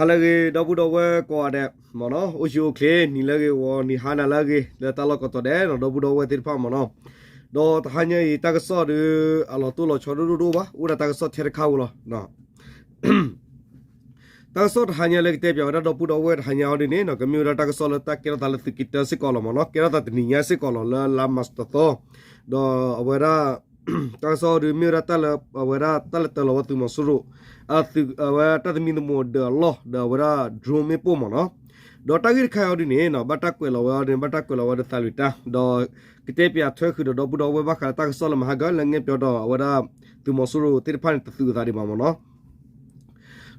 ဟါလၢအဂ့ၤ ဒီပုၢ်ဒီဝဲၢ်ကိးဂၤဒဲးမ့ၢ်နီၤ, အိၣ်ဆူၣ်အိၣ်ချ့ နံၤလၢအဂ့ၤ ဂီၤနံၤဟါနၤလၢအဂ့ၤ လၢတၢ်လီၢ်ကိးတီၤဒဲးနီၤ ဒီပုၢ်ဒီဝဲၢ်သ့ၣ်တဖၣ်မ့ၢ်နီၤ. ဒီးတဟါညါအံၤ တၢ်ကစီၣ်ဒီး အလီၤတိၢ်လီၤဆီဒိၣ်ဒိၣ်ဒိၣ်ဘၣ်, အိၣ်ဒၣ်တၢ်ကစီၣ်ထဲတခါဧိၤလီၤ. တၢ်ကစီၣ်တဟါညါလၢကတဲပၠးဝဲဒၣ်ဒီပုၢ်ဒီဝဲၢ်တဟါညါအီၤဒ်န့ၣ်နီၤ ကမ့ၢ်ဝဲဒၣ်တၢ်ကစီၣ်လၢတၢ်ကဲထီၣ်သးလၢသုးက့တၢစ့ၢ်ကီးလီၤမ့ၢ်နီၤ, ကဲထီၣ်သးတနံၤညါစ့ၢ်ကီးလီၤ လၢလါမၢ်ၡးတသီ, ဒီးအဝဲဒၣ် တၢ်ကစီၣ်အီၤဒ်မ့ၢ်ဝဲဒၣ်တၢ်လၢ အဝဲဒၣ်တၢ်လဲၤတၢၤလီၤဝဲသုးမီၤစိရိၤ အဝဲတၢ်သမံသမိးဒၢးအလီၢ် ဒီးအဝဲဒၣ် drone မ့ၣ်ပိၢ်မ့ၢ်နီၤ. ဒီးတၢ်ဂ့ၢ်တခါအံၤအီၤဒ်န့ၣ်နီၤ ဘၣ်တၢ်ကွဲးလီၤဝဲအီၤဒ်န့ၣ် ဘၣ်တၢ်ကွဲးလီၤဝဲဒီးသးလွံၢ်တၢ် ဒီးကတဲပၠးထွဲဃုာ်ဒီးဒီပုၢ်ဒီဝဲၢ်ဘၣ်ဃးလၢတၢ်ကစီၣ်လၢမဟါကၢ လၢအငဲၢ်ပျီဒီးအဝဲဒၣ် သုးမီၤစိရိၤသ့ၣ်တဖၣ်န့ၣ် တသုးအသးဒံးဘၣ်မ့ၢ်နီၤ.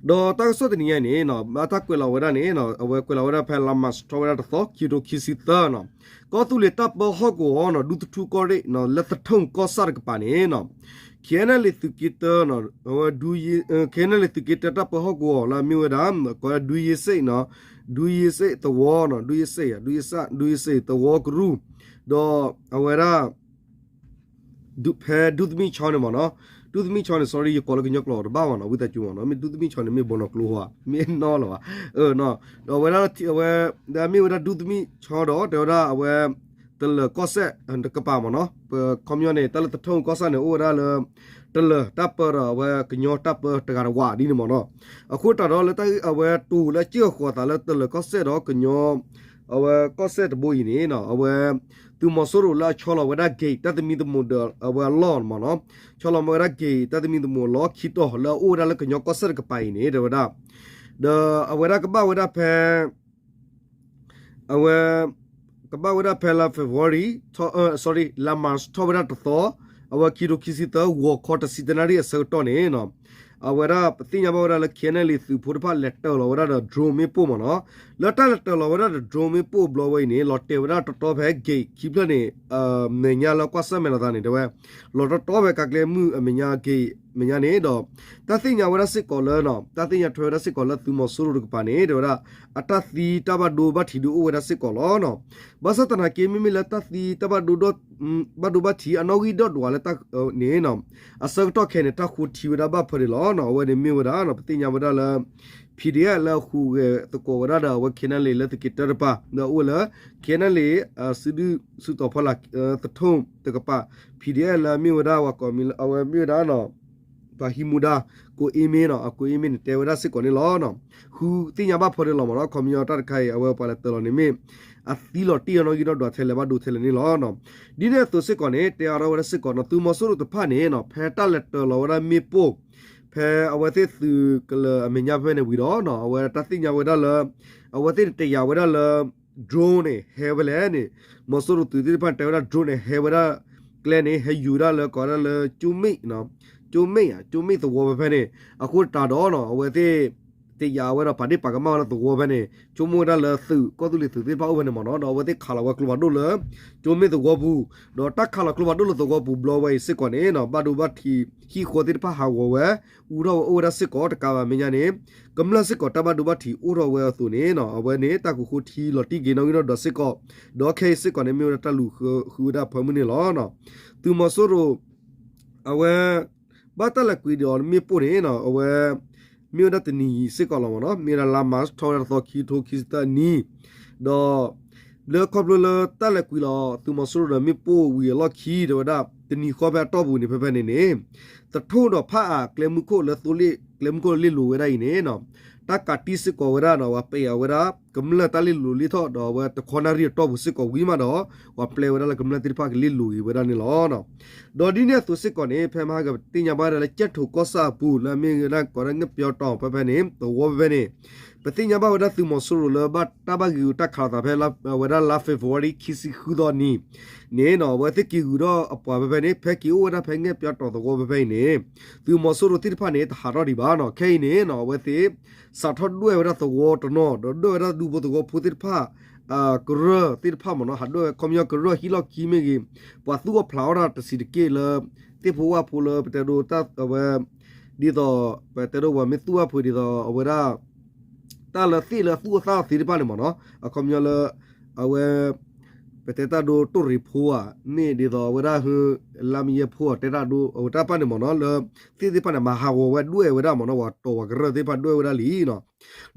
ဒီးတၢ်ကစီၣ်တနံၤညါအံၤန့ၣ်နီၤ ဘၣ်တၢ်ကွဲးလီၤဝဲဒၣ်န့ၣ်နီၤ အဝဲကွဲးလီၤဝဲဒၣ်ဖဲလါမၢ်ၡးထီၣ်ဝဲဒၣ်တသီ ခံကထိခံဆံသၢနီၤ, ကီၢ်သူလ့ၤတၢ်ပၢဟီၣ်ကဝီၤနီၤ ဒူသထူကီၢ်ရ့ၣ်နီၤ လၢသထူၣ်ကီၢ်ဆၣ်တကပၤန့ၣ်နီၤ KNLA သုးက့တၢနီၤ အဝဲ ဒူ KNLA သုးက့တၢတၢ်ပၢဟီၣ်ကဝီၤလၢအမ့ၢ်ဝဲဒၣ် ကိးဒူယ့စ့ၣ်နီၤ ဒူယ့စ့ၣ်သဝီနီၤ ဒူယ့စ့ၣ် ဒူယ့စ့ၣ် ဒူယ့စ့ၣ်သဝီကရူၢ် ဒီးအဝဲဒၣ် ဖဲဒူသမံၣ်ဆီန့ၣ်မ့ၢ်နီၤ, ဒူသမံၣ်ဆီန့ၣ် sorry ယကိးလၢကညီကျိာ်တဘၣ်ဘၣ်နီၤ ဝံသးစူၤမ့ၢ်နီၤ မ့ၢ်ဒူသမံၣ်ဆီန့ၣ် မ့ၢ်ဘီနီၢ်ကျိဟါ မ့ၢ်နီၤလီၤဘၣ်, ဒီးအဝဲဒၣ်အဝဲ မ့ၢ်ဝဲဒၣ်ဒူသမံၣ်ဆီဒီး တဲဝဲဒၣ်အဝဲ တလၢၤကီၢ်စဲၣ်တကပၤမ့ၢ်နီၤ, ပခီပညီန့ၣ် တၢ်လၢသထူၣ်ကီၢ်ဆၣ်န့ၣ် အိၣ်ဝဲဒၣ်လၢ တလၢၤတၢ်ပၢဒီးအဝဲကညီတၢ်ပၢတဂၤတဝးဒ်န့ၣ်မ့ၢ်နီၤ, အဃိသတးဒီးလၢတၢ်ဂ့ၢ်အဝဲတိၤလၢအစ့ၢ်ကီးဃီၤအသးလၢတလၢၤကီၢ်စဲၣ်ဒီးကညီ အဝဲကီၢ်စဲၣ်တဘိအံၤန့ၣ်နီၤ အဝဲ သုးမီၤစိရိၤလၢအဆီလီၤဝဲဒၣ် gate တၢ်သမံသမိးဒၢးအဝဲအလီၢ်မ့ၢ်နီၤ, ဆီလီၤမ့ၢ်ဝဲဒၣ် gate တၢ်သမံသမိးလီၢ်ခံတီၤလၢအအိၣ်ဝဲဒၣ်လၢကညီကီၢ်စဲၣ်တကပၤအံၤန့ၣ် တဲဝဲဒၣ်, ဒီးအဝဲဒၣ်ကဘၣ်ဝဲဒၣ်ဖဲ အဝဲ ကဘၣ်ဝဲဒၣ်ဖဲလါ February sorry လါမၢ်ၡးထီၣ်ဝဲဒၣ်တသီ, အဝဲခံကထိခံဆံသၢ ဂီၤခီတဆံတၢနၣ်ရံၣ်အဆၢကတီၢ်န့ၣ်နီၤ, အဝဲဒၣ်ပသ့ၣ်ညါဘၣ်ဝဲဒၣ်လၢ KNLA သုးဖိတဖၣ်လဲၤတၢၤလီၤဝဲဒၣ်ဒီး drone မ့ၣ်ပိၢ်မ့ၢ်နီၤ, လၢတၢ်လဲၤတၢၤလီၤဝဲဒၣ်ဒီး drone မ့ၣ်ပိၢ်ဘျီဝဲအံၤန့ၣ် လီၤတဲာ်ဝဲဒၣ်တတီဖဲ gate ခံဖျၢၣ်န့ၣ် မဲာ်ညါလၢကွၢ်ဆၢၣ်မဲာ်လိာ်သးန့ၣ် တဲဝဲ လီၤတတီဖဲကါကျဲမုၢ်အမဲာ်ညါ gate မဲာ်ညါန့ၣ်ဒီး တၢ်သ့ၣ်ညါဝဲဒၣ်စ့ၢ်ကီးလၢ တၢ်သ့ၣ်ညါထွဲဝဲဒၣ်စ့ၢ်ကီးလၢသုးမီၤစိရိၤတကပၤန့ၣ် တဲဝဲဒၣ် အတၢ်သံတၢ်ဘၣ်ဒိဘၣ်ထံးဒုးအိၣ်ဝဲဒၣ်စ့ၢ်ကီးလီၤနီၤ, ဘၣ်ဆၣ်သနာ်က့ မ့မ့ၢ်လၢတၢ်သံတၢ်ဘၣ်ဒိ ဘၣ်ဒိဘၣ်ထံးအနီၣ်ဂံၢ်ဒီၣ်ဒွးလၢတၢ်န့ၣ်နီၤ, အဆၢကတီၢ်ခဲအံၤန့ၣ် တၢ်ဃိထံဝဲဒၣ်ဘၣ်ဖၢဒံးလီၤနီၤ, အဝဲန့ၣ်မ့ၢ်ဝဲဒၣ် ပသ့ၣ်ညါဝဲဒၣ်လၢ PDF လၢအဟူးဂဲၤသကိးဝဲဒၣ်ဒီးအဝဲ KNLA လၢသုးက့တၢတပၤ ဒီးအိၣ်ဝဲလၢ KNLA စုဒုၣ်စုတီၤဖီလာ် သထူၣ်တကပၤ PDF လၢအမ့ၢ်ဝဲဒၣ်ပှၤကိးမံၤလၢ အဝဲမ့ၢ်ဝဲဒၣ် ပှၤဟံးမူဒါ ကိးအ့မ့ၢ်နီၤ, အကိးအ့မ့ၢ်န့ၣ် တဲဝဲဒၣ်စ့ၢ်ကီးန့ၣ်လီၤ. ဃုသ့ၣ်ညါဘၣ်ဖၢဒံးလီၤမ့ၢ်နီၤ, ခီပညီတၢ်တခါအံၤ အဝဲပှၤလဲၤတၢၤလီၤန့ၣ်မ့ၢ် အသံလီၤတံၢ်အနီၣ်ဂံၢ်နီၣ်ဒွးထဲလဲၣ်ဘၣ်ဒိထဲလဲၣ်န့ၣ်လီၤ. ဒ်န့ၣ်အသိးစ့ၢ်ကီးန့ၣ် တဲအါထီၣ်ဝဲဒၣ်စ့ၢ်ကီးနီၤ, သုးမီၤစိရိၤတဖၣ်န့ၣ်နီၤ ဖဲတၢ်လဲၤတၢၤလီၤဝဲဒၣ်မ့ၣ်ပိၢ် ဖဲအဝဲသ့ၣ်သုးကလၢၤအမဲာ်ညါဖဲန့ၣ်ဝံၤဒီး အဝဲတၢ်သ့ၣ်ညါဝဲဒၣ်လၢ အဝဲသ့ၣ်န့ၣ်တယာ်ဝဲဒၣ်လၢ drone န့ၣ် ဟဲဝဲလဲၣ်န့ၣ်, မီၤစိရိၤသုးသ့ၣ်တဖၣ်န့ၣ် တဲဝဲဒၣ် drone န့ၣ် ဟဲဝဲဒၣ်ကျဲန့ၣ် ဟဲယူၤဝဲဒၣ်လၢကိးဝဲဒၣ်လၢ ကၠိမ့ၣ်, ကၠိမ့ၣ်, ကၠိမ့ၣ်သဝီဖဲဖဲန့ၣ်, အဃိသတးဒီးနီၤ အဝဲသ့ၣ် တယာ်ဝဲဒီးပာ်ဒ့ၣ်ပာ်ကမၣ်ဝဲဒၣ်သဝီဖဲန့ၣ် ဆိကမိၣ်ဝဲဒၣ်လၢသုး ကီၢ်သူလ့ၤသုးသ့ၣ်တဖၣ်အိၣ်ဖဲန့ၣ်မ့ၢ်နီၤ, ဒီးအဝဲသ့ၣ်ခးလီၤဝဲကျိဖးဒိၣ်လၢ ကၠိမ့ၣ်သဝီပူၤ, ဒီးတၢ်ခးလီၤကျိဖးဒိၣ်လၢသဝီပူၤဘျီဝဲအံၤစ့ၢ်ကီးန့ၣ်နီၤ ဘၣ်ဒိဘၣ်ထံး ဟံၣ်ဃီသ့ၣ်တဖၣ်ဟးဂီၤဝဲ အူထီၣ်ဝဲအိၣ်ဝဲဒၣ်စ့ၢ်ကီးတကးဘၣ်မဲာ်ညါန့ၣ် ကမျၢၢ်စ့ၢ်ကီးတၢ်ဘၣ်ဒိဘၣ်ထံးအိၣ်ထီၣ်ဝဲအသိးန့ၣ်နီၤ အဝဲန့ၣ် တၢ်ကူၣ်ဃိထံလီၤတံၢ်က့ၤနီၣ်ဂံၢ်နီၣ်ဒွးစ့ၢ်ကီး, ဒီးခဲအံၤစ့ၢ်ကီးန့ၣ် မ့ၢ်ဝဲဒၣ်တၢ်လူၤဃုဝဲဒၣ်ဖၢမုၢ်န့ၣ်လီၤ. သုးမီၤစိရိၤ အဝဲ ဘၣ်တၢ်လဲၤကွံာ်ဒီးမ့ၣ်ပိၢ်န့ၣ်နီၤ အဝဲ မ့ၢ်ဝဲဒၣ်တနံၤစ့ၢ်ကီးလီၤမ့ၢ်နီၤ, မ့ၢ်ဝဲဒၣ်လါမၢ်ၡးထီၣ်ဝဲဒၣ်တသီခံကထိခံဆံသၢနံၣ်, ဒီး လၢခီဖျိလၢတၢ်လဲၤကွံာ်လီၤသုးမီၤစိရိၤဒီးမ့ၣ်ပိၢ်ဝံၤအလီၢ်ခံ တဲဝဲဒၣ် တနံၤဃီဖဲအတီၢ်ပူၤန့ၣ် ဖဲဖဲန့ၣ်န့ၣ် သထူၣ်ဒီးဖးအးကျဲမုၢ်ခိၣ်လၢသိလ့ၣ်ကျဲမုၢ်ခိၣ်လၢလ့ၣ်လိၤဝဲဒၣ်အံၤန့ၣ်နီၤ တၢ်ကးတံၢ်စ့ၢ်ကီးဝဲဒၣ်နီၤ ပှၤပာ်အီၤဝဲဒၣ် ကမျၢၢ်တၢ်လ့ၣ်လိၤလ့ၣ်ထီၣ်ဒီးအဝဲတခီနၣ်ရံၣ်အတီၢ်ပူၤစ့ၢ်ကီးဝံၤမးဒီး ပှၤပျဲဝဲဒၣ်လၢကမျၢၢ်သ့ၣ်တဖၣ်ကလ့ၣ်လိၤက့ၤဝဲဒၣ်န့ၣ်လီၤ. ဒီးဒ်န့ၣ်အသိးစ့ၢ်ကီးန့ၣ် ဖဲမဟါကသ့ၣ်ညါဘၣ်ဝဲဒၣ်လၢကၠဲၣ်ထိးကီၢ်ဆၣ်အပူၤ လၢအမ့ၢ်ဝဲဒၣ်ကိးဒၣ်ငှက်ပျောတောင်ဖဲဖဲန့ၣ် သဝီဖဲဖဲန့ၣ် ပသ့ၣ်ညါဘၣ်ဝဲဒၣ်သုးမီၤစိရိၤလၢဘၣ်တၢ်ဘၣ်ဂံာ်ဂူာ်တၢ်ခးလိာ်သးဖဲဝဲဒၣ်လါ February ခံဆံဃုသီနံၤန့ၣ်နီၤ အဝဲသ့ၣ်က့ၤဂုာ်ထီၣ်အပှၤဖဲဖဲန့ၣ် ဖဲက့ၤအိၣ်ဝဲဒၣ်ဖဲငှက်ပျောတောင်သဝီဖဲဖဲအံၤန့ၣ် သုးမီၤစိရိၤသ့ၣ်တဖၣ်န့ၣ် တဟးထီၣ်ဒံးဘၣ်နီၤ ခဲအံၤန့ၣ်နီၤ အဝဲသ့ၣ် စးထီၣ်ဒွဲၣ်ဝဲဒၣ်သဝီတနီၤ ဒီးဒွဲၣ်ဝဲဒၣ်ဒူဖိသဝီဖိသ့ၣ်တဖၣ် ကရၢၢ်သ့ၣ်တဖၣ်မ့ၢ်နီၤ ဟးဒွဲၣ်ဝဲခီပညီကရၢၢ်ဟံၣ်လီၢ်ခံမ့ၢ်ဂ့ၤ ပှၤသူၣ်အီၣ်ဖျးအီၣ်တၢ်တဆံးတက့ၢ်လၢ သ့ၣ်ဖိဝၣ်ဖိလၢပတဲဒိတၢ်အဝဲ ဒ်သိး ပတဲဒိပှၤမ့ၢ်သူၣ်ဘၣ်ဖုးဒ်သိးအဝဲဒၣ် တၢ်လၢသ့ၣ်လၢသူၣ်အီၣ်သးအီၣ်သ့ၣ်တဖၣ်န့ၣ်မ့ၢ်နီၤ အခီပညီလၢ အဝဲ ပတဲတၢ်ဒိတိၢ်ရ့ၤဖိဧါ, မ့ၢ်ဒ်သိးအဝဲဒၣ် လါမယဲဖိဧါ, တဲတၢ်ဒိ အဝဲတၢ်တဖၣ်န့ၣ်မ့ၢ်နီၤ, လၢသ့ၣ်သ့ၣ်တဖၣ်န့ၣ် မၤဟးဂီၤဝဲဒွဲၣ်ဝဲဒၣ်မ့ၢ်နီၤ, ပှၤတီၢ်ဝဲကရၢၢ်သ့ၣ်တဖၣ်ဒွဲၣ်ဝဲဒၣ်လံနီၤ.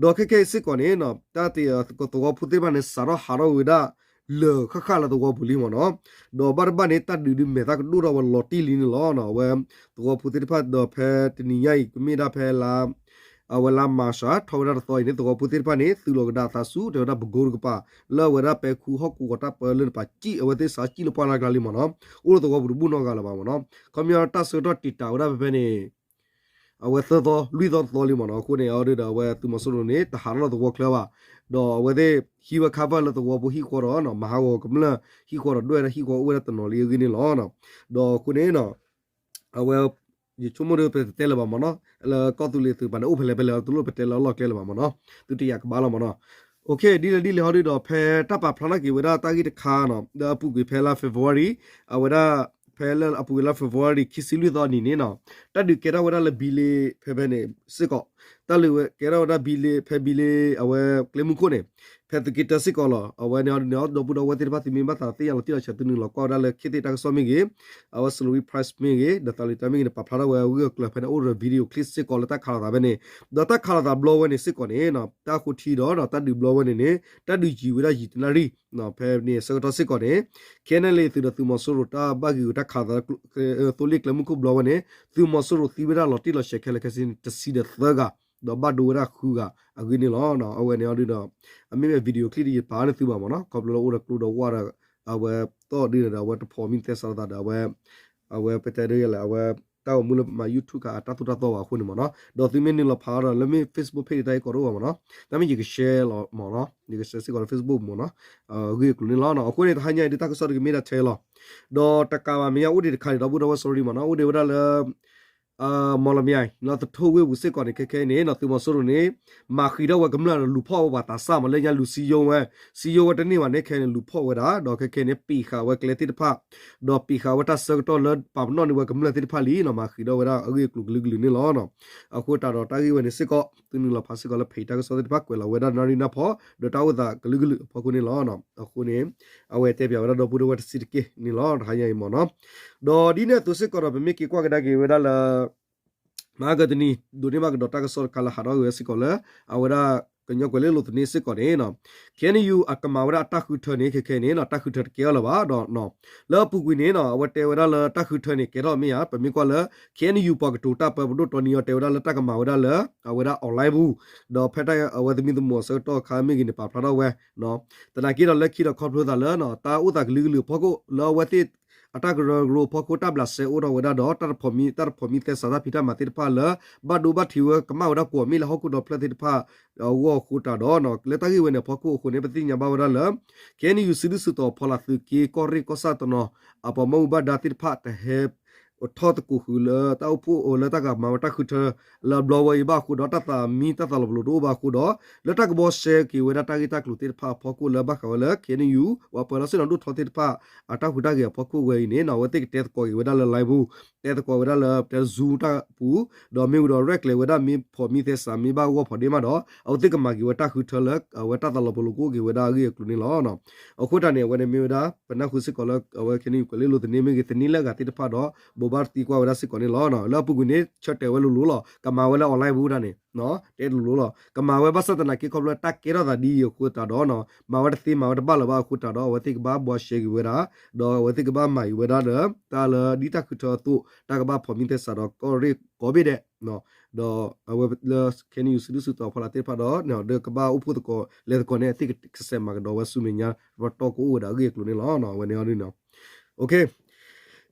ဒီးခဲခဲအံၤစ့ၢ်ကီးန့ၣ် တၢ်သဝီဖိသ့ၣ်တဖၣ်န့ၣ် စးထီၣ်ဟးထီၣ်ဝဲဒၣ် လၢာ်ဃၣ်ဃၣ်လၢသဝီပူၤလံမ့ၢ်နီၤ. ဒီးဘၣ်တဘၣ်န့ၣ် တၢ်ဒုးဒုးမဲာ်သၣ်ကဒိၣ်ထီၣ်ဝဲလီၤတံၢ်လံန့ၣ်လီၤ. အဝဲ သဝီဖိသ့ၣ်တဖၣ်ဒီးဖဲတနံၤညါအံၤ ကမ့ၢ်ဒၣ်ဖဲလါ အဝဲလါမၤရှး ထီၣ်ဝဲဒၣ်တသီအံၤန့ၣ် သဝီဖိသ့ၣ်တဖၣ်န့ၣ် သုးလီၤကဒါအသးဆူ တဲဝဲဒၣ်ပကိတကပၤ လၢအဝဲဒၣ်ပဲၤခူဟီၣ်ကဝီၤတၢ်ပၢလၢနပာ်စံၣ် အဝဲသ့ၣ်စးစံၣ်လၢပှၢ်လၢ်ကျါလံမ့ၢ်နီၤ. အိၣ်လၢသဝီပူၤတဘူၣ်နီတဂၤလၢၤဘၣ်မ့ၢ်နီၤ. ခီပညီတၢ်ဆၢကတီၢ်တံာ်တာ်ဝဲဒၣ်ဖဲဖဲန့ၣ် အဝဲသၢသီ လွံၢ်သီတသီလံမ့ၢ်နီၤ. အဃိန့ၣ် အီၤဒုဒီးအဝဲသုးမီၤစိရိၤန့ၣ် တဟးထီၣ်လၢသဝီချၢဘၣ်. ဒီးအဝဲသ့ၣ်ဟံးဝဲ cover လၢသဝီဖိဟံၣ်ဃီဒီး မၤဟးဂီၤကမျၢၢ်ဟံၣ်ဃီဒီးဒွဲၣ်ဒၣ်ဟံၣ်ဃီအိၣ်ဝဲဒၣ်တနီၤလံအဂ့ၢ်န့ၣ်လီၤ. ဒီးအဃိန့ၣ် အဝဲ ယဆိကမိၣ်ဒီးပတတဲလၢၤဘၣ်မ့ၢ်နီၤ, လၢကီၢ်သူလ့ၤသုးပၤန့ၣ် အိၣ်ဖဲလဲၣ်ဖဲလဲၣ် တလိၣ်ပတဲလၢအလီၢ်ကျဲလၢၤဘၣ်မ့ၢ်နီၤ, သုတယာ်ကဘၣ်လီၤမ့ၢ်နီၤ. ဒ်လဲၣ်ဒ်လဲၣ်ဟီဒုဒီး ဖဲတၢ်ပာ်ဖျါထီၣ်က့ၤဝဲဒၣ်တၢ်ဂ့ၢ်တခါနီၤ လၢအပူၤကွံာ်ဖဲလါ February အဝဲဒၣ် ဖဲလၢအပူၤကွံာ်လါ February ခံဆံလွံၢ်သီအနံၤန့ၣ်နီၤ, တၢ်ဒုးကဲထီၣ်ဝဲဒၣ်လၢဘံလ့ဖဲဖဲန့ၣ်စ့ၢ်ကီး, တၢ်ဒုးကဲထီၣ်ဝဲဒၣ်ဘံလ့ဖဲဘံလ့ အဝဲကျဲမုၢ်ခိၣ်န့ၣ် ဖဲသုးက့တၢစ့ၢ်ကီးလီၤ. အဝဲန့ၣ်ဒီး ဒီပုၢ်ဒီဝဲၢ်သ့ၣ်တဖၣ် သုမ့ၢ်ဘၣ်သးသ့ၣ်ညါလီၤတံၢ်လီၤဆဲး သုနုာ်လီၤကွၢ်ဝဲဒၣ်လၢ ခေတ်သစ် တၢ်ကစီၣ်မ့ၢ်ဂ့ၤ, အဝဲ Salween Press မ့ၢ်ဂ့ၤ, ဒီး သးလံတၢ်မ့ၢ်ဂ့ၤန့ၣ် ပာ်ဖျါထီၣ်ဝဲအဂၢၢ်အကျၢၤဖဲန့ၣ် အိၣ်ဒီး video clip စ့ၢ်ကီးလၢတၢ်ခးလိာ်သးဖဲန့ၣ်, ဒီးတၢ်ခးလိာ်သးဘျီဝဲန့ၣ်စ့ၢ်ကီးန့ၣ် တၢ်ဃိထံဒီး တၢ်ဒုးဘျီဝဲန့ၣ်န့ၣ် တၢ်ဒုးယံာ်ဝဲဒၣ်ယံာ်တနၣ်ရံၣ် ဖဲန့ၣ်ဆၢကတီၢ်စ့ၢ်ကီးန့ၣ် KNLA သုးဒီးသုးမီၤစိရိၤတၢ်ဘၣ်ဂံာ်ဂူာ်တၢ်ခးလိာ်သး သိလ့ၣ်ကျဲမုၢ်ခိၣ်ဘျီဝဲန့ၣ် သုးမီၤစိရိၤသံဝဲဒၣ်လီၤတံၢ်လီၤဆဲးခဲလၢာ်ခဲဆ့န့ၣ် တဆံဒီးသၢဂၤ, ဒီးဘၣ်ဒိဝဲဒၣ်ဃုဂၤအဂ့ၢ်န့ၣ်လီၤ. အဝဲန့ၣ်အီၤဒုဒီး အမ့မ့ၢ် video clip တယပာ်န့ၢ်သုဘၣ်မ့ၢ်နီၤ, ခီဖျိလၢအိၣ်ဒီးကျိဒီးဝၣ်ဒီး အဝဲသီၣ်ဒ်န့ၣ်ဒီး အဝဲတဖိးမံသဲစးလိာ်သးဒီး အဝဲ အဝဲပတဲဒ်လဲၣ် အဝဲ တၢ်ဂီၤမူလၢမၤ YouTube ခါအတၢ်သိၣ်တၢ်သီဘၣ်အဃိန့ၣ်မ့ၢ်နီၤ, ဒီးသုမ့ၢ်နုာ်လီၤဖးအီၤဒီး လၢမ့ၢ် Facebook page တၢ်အံၤကီးတအိၣ်ဘၣ်မ့ၢ်နီၤ, တၢ်မ့ၢ်ယက share လီၤမ့ၢ်နီၤ, ယက share စ့ၢ်ကီးလၢ Facebook မ့ၢ်နီၤ, အဂ့ၢ်အကျိၤန့ၣ်လီၤ. အဃိန့ၣ် တဟါညါအံၤဒ်တၢ်ကစီၣ်တကမ့ၢ်ဒၣ်ထဲလီၤ, ဒီးတကးဘၣ်မဲာ်ညါအိၣ်ဒံးတခါန့ၣ် ဒီပုၢ်ဒီဝဲၢ် sorry မ့ၢ်နီၤ, အိၣ်ဒံးဝဲဒၣ်လၢ မီၢ်လမၠဲၤ လၢသထူဝ့ၢ်ပူၤစ့ၢ်ကီးန့ၣ် ခဲခဲအံၤန့ၣ် သုးမီၤစိရိၤန့ၣ် မၤဃံးထီၣ်ဝဲကမျၢၢ်ဒီးလူၤဖီၣ်ဝဲပှၤသးစၢ်မ့ၢ် လၢညါလူၤစံယိဝဲ, စံယိဝဲတန့ၢ်ဘၣ်န့ၣ် ခဲအံၤန့ၣ် လူၤဖီၣ်ဝဲဒၣ် ဒီးခဲခဲအံၤန့ၣ် ပံးဃာ်ဝဲကျဲသ့ၣ်တဖၣ်, ဒီးပံးဃာ်ဝဲတၢ်ဆၢကတီၢ်လၢပာ်ပနီၣ်န့ၢ်ဝဲကမျၢၢ်သ့ၣ်တဖၣ်လံနီၤ, မၤဃံးထီၣ်ဝဲဒၣ်အဂ့ၢ်အကျိၤကလုာ်ကလုာ်န့ၣ်လီၤ. အဃိသတးဒီးတၢ်ဂ့ၢ်ဝဲန့ၣ်စ့ၢ်ကီး သုနုာ်လီၤဖးစ့ၢ်ကီးလၢ page တၢ်ကစီၣ်သ့ၣ်တဖၣ် ကွဲးလီၤဝဲဒၣ်နၣ်ရံၣ်နၢ်ဖီ ဒီးတၢ်အိၣ်သးကလုာ်ကလုာ်အဖီခိၣ်န့ၣ်လီၤ. အဃိန့ၣ် အဝဲတဲပၠးဝဲဒၣ်ဒီပုၢ်ဒီဝဲၢ်တဆံးတက့ၢ်န့ၣ်လီၤ တဟါညါအံၤမ့ၢ်နီၤ. ဒီးဒ်န့ၣ်အသိးစ့ၢ်ကီးဒီး ပမ့ၢ်က့ၤကွၢ်ကဒါက့ၤဝဲဒၣ်လၢ မဟါကတနံၤ ဒိးန့ၢ်ဘၣ်ကဒီးတၢ်ကစီၣ်တခါလၢဟးထီၣ်က့ၤဝဲစ့ၢ်ကီးလၢ အဝဲဒၣ်ကညီကွဲၤလ့လိာ်သန့စ့ၢ်ကီးန့ၣ်နီၤ, ခဲအံၤန့ၣ် အကမၤဝဲဒၣ်အတၢ်ဃုထၢန့ၣ် ခဲခဲအံၤန့ၣ်နီၤ တၢ်ဃုထၢတကဲထီၣ်လၢၤဘၣ်ဒီး လၢအပူၤကွံာ်န့ၣ်နီၤ အဝဲတဲဝဲဒၣ်လၢတၢ်ဃုထၢန့ၣ် ကဲထီၣ်မ့ၢ်ဧါ, ပမ့ၢ်ကွၢ်လၢ ခဲအံၤန့ၣ် ပှၤကတိၤတၢ်ပၢ ပဒိၣ်တီနံၤအီၤ တဲဝဲဒၣ်လၢတၢ်ကမၤဝဲဒၣ်လၢ အဝဲဒၣ် online ပူၤ, ဒီးဖဲတၢ်အဝဲသမံသမိးအဆၢကတီၢ်အခါမ့ၢ်ဂ့ၤန့ၣ် ပာ်ဖျါထီၣ်ဝဲ သနာ်က့ဒီးလၢခံဒီးခီဖျိသးလၢ တၢ်အိၣ်သးကလုာ်ကလုာ်အဖီခိၣ် လၢအဝဲသ့ၣ်အတၢ်ကရၢကရိအဖီခိၣ် တၢ်ဘျးစဲအိၣ်ထီၣ်ဝဲဒၣ်ဒီး တၢ်တဖိးမံ တၢ်တဖိးမံသဲစးတၢ်ဖံးတၢ်မၤသ့ၣ်တဖၣ်လၢ ဘၣ်ဒိဘၣ်ထံးဝဲ ကမၣ်ဝဲဒၣ်ကွီၢ်မ့ၣ်လၢဟီၣ်ခိၣ်ဒီဖျၢၣ်သ့ၣ်တဖၣ်အဂီၢ်အဃိတးဒီး လၢတၢ်ဂ့ၢ်ဝဲန့ၣ်အဖီခိၣ်အဃိန့ၣ် ပသ့ၣ်ညါဘၣ်ဝဲဒၣ်လၢ ခဲအံၤန့ၣ် စုဒုၣ်စုတီၤဖီလာ်သုးက့ ကီၢ်ရ့ၣ်ကီၢ်ဆၣ်တနီၤ အပှၤဘၣ်မူဘၣ်ဒါသ့ၣ်တဖၣ် တဟဲ ထီၣ်သကိးဃုာ်လၢတၢ်အိၣ်ဖှိၣ်လၢတၢ်ကမၤဝဲတၢ်ဃုထၢလၢအဘျီဝဲအံၤဘၣ်အဃိဒီး တၢ်သးမံတၢ်သးလီၤပလိာ်တအိၣ်ဘၣ်အဃိဒီး လၢတၢ်ကဘှီရှဲက့ၤဝဲဒၣ်တၢ်ဂ့ၢ်တၢ်ကျိၤသ့ၣ်တဖၣ်အဖီခိၣ်လၢဘၣ်ဃးဝဲလၢ ခဲအံၤန့ၣ် ပှၤပၢလီၤဆ့ၣ်နီၤဒိၣ်ထီသ့ၣ်တဖၣ် အတၢ်ဟူးတၢ်ဂဲၤအဖီခိၣ်ဝဲအံၤန့ၣ် အဝဲသ့ၣ်ကတဲသကိးက့ၤဝဲဒၣ်လၢ live ပူၤ တဲသကိးဝဲဒၣ်လၢ တဲ Zoom တၢ်ပူၤ ဒီးမ့ၢ်ဝံၤဒီးရဲၣ်ကျဲၤဝဲဒၣ်မ့ၢ်ဖီးမံသဲစး မ့ၢ်ဘၣ်ဂီၢ်ဖီးဒ့မးဒီး အဝဲသ့ၣ်ကမၤက့ၤဝဲတၢ်ဃုထၢလၢ အဝဲတၢ်သးလီၤပလိာ်ကအိၣ်က့ၤဝဲဒၣ်အဂ့ၢ်အကျိၤန့ၣ်လီၤ. အဃိတၢ်န့ၣ် အဝဲန့ၣ်မ့ၢ်ဝဲဒၣ် ပနၢ်ဟူစ့ၢ်ကီးလၢ အဝဲခဲအံၤန့ၣ် ကွဲၤလ့လိာ်သန့မ့ၢ်ဂ့ၤ သန့လၢအဂၤသ့ၣ်တဖၣ်ဒီး ဘိးဘၣ်သံကွၢ်ဝဲဒၣ်စ့ၢ်ကီးန့ၣ်လီၤ. လၢအပူၤကွံာ်န့ၣ် ဆၢတဲာ်ဝဲလိၤလိၤလီၤ. ကမၤဝဲလၢ online ပူၤတၢ်န့ၣ် တဲလိၤလိၤလီၤ. ကမၤဝဲဘၣ်ဆၣ်သနာ်က့ခီဖျိတၢ်ကဲထီၣ်သးဒ်အံၤအဃိသတးဒီး မၤဝဲတသ့မၤဝဲတဘၣ်လၢၤဘၣ်အဃိသတးဒီး အဝဲသ့ၣ်ကဘၣ်ဘှီရှဲက့ၤဝဲဒၣ် ဒီးအဝဲသ့ၣ်ကဘၣ်မၤက့ၤဝဲဒၣ်လၢ တၢ်လၢဒ်တၢ်ဃုထၢအသိး တၢ်ကဘၣ်ဖီးမံသဲစးဒီးကီၢ်ရ့ၣ်ကိးဘ့ၣ်ဒဲး ဒီးအဝဲလၢ ခဲအံၤန့ၣ် စုဒုၣ်စုတီၤဖီလာ်သ့ၣ်တဖၣ်ဒီး ဒီးကဘၣ်အိၣ်ဖှိၣ်သကိးလဲၤသကိးန့ၣ် အသ့ၣ်ကစဲးမၤကဒီးဝဲဆူမဲာ်ညါ ပတီၢ်ကအိၣ်ဝဲဒၣ်အဂ့ၢ်အကျိၤန့ၣ်လီၤ. အဝဲန့ၣ်အီၤဒ်န့ၣ်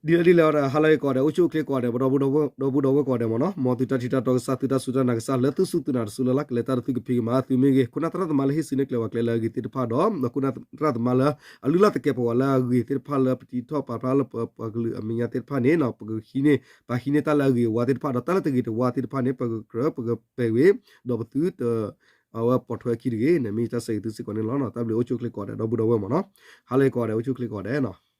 ဒ်လဲၣ်ဒ်လဲၣ်ဒီး ဟါလၢအဂ့ၤကိးဂၤဒဲး အိၣ်ဆူၣ်အိၣ်ချ့ကိးဂၤဒဲး ပဒီပုၢ်ဒီဝဲၢ်ကိးဂၤဒဲးမ့ၢ်နီၤ, မ်သုတၢ်ထံၣ်တၢ်တီကစၢ် သုတၢ်စူၢ်တၢ်နာ်ကစၢ် လၢသုစူၢ်သုနာ်တစူၢ်လၢ်လၢ် ကလဲၤတၢ်ဒီးသုကဖံးကမၤသုမ့ၢ်ဂ့ၤ, ခိၣ်နၢ်သရၣ်သမါလၢဟ့ၣ်စုနဲၣ်ကျဲၤဝဲကျဲလၢအဂ့ၤသ့ၣ်တဖၣ်ဒီး ခိၣ်နၢ်သရၣ်သမါလၢ အလုၢ်လၢ်သကဲးပဝးလၢအဂ့ၤသ့ၣ်တဖၣ်လၢပတံထီၣ်ပာ်ဖျါလၢပှၤကလုာ်အမဲာ်ညါသ့ၣ်တဖၣ်န့ၣ် ပကဟံးန့ၢ် ပဟံးန့ၢ်တၢ်လၢအဂ့ၤအဝါသ့ၣ်တဖၣ်ဒီး တၢ်လၢတဂ့ၤတဝါသ့ၣ်တဖၣ်န့ၣ် ပကကြၢးပကပဲာ်ဝဲ ဒီးပသုတ အဝဲပိာ်ထွဲအခံတဂ့ၤန့ၣ် မ့ၢ်တၢ်ဆၢဂ့ၤသုစ့ၢ်ကီးန့ၣ်လီၤ. တၢ်ဘျုးအိၣ်ဆူၣ်အိၣ်ချ့ကိးဂၤဒဲး ဒီပုၢ်ဒီဝဲၢ်မ့ၢ်နီၤ, ဟါလၢအဂ့ၤကိးဂၤဒဲး အိၣ်ဆူၣ်အိၣ်ချ့ကိးဂၤဒဲးနီၤ.